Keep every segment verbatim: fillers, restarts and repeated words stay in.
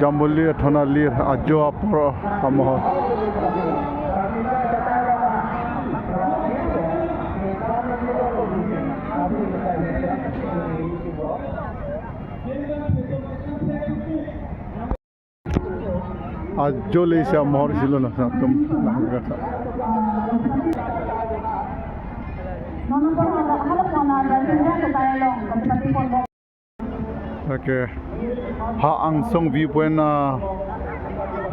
Jamboli Thon alir ajo apor amohor. Ajo le isi amohor isi lo na sa atum nangkatha. Okay. Ha angsong viewpoint a,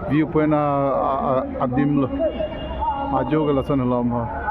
viewpoint a, a, a, adim lo. Ajo ke lason lo amohor.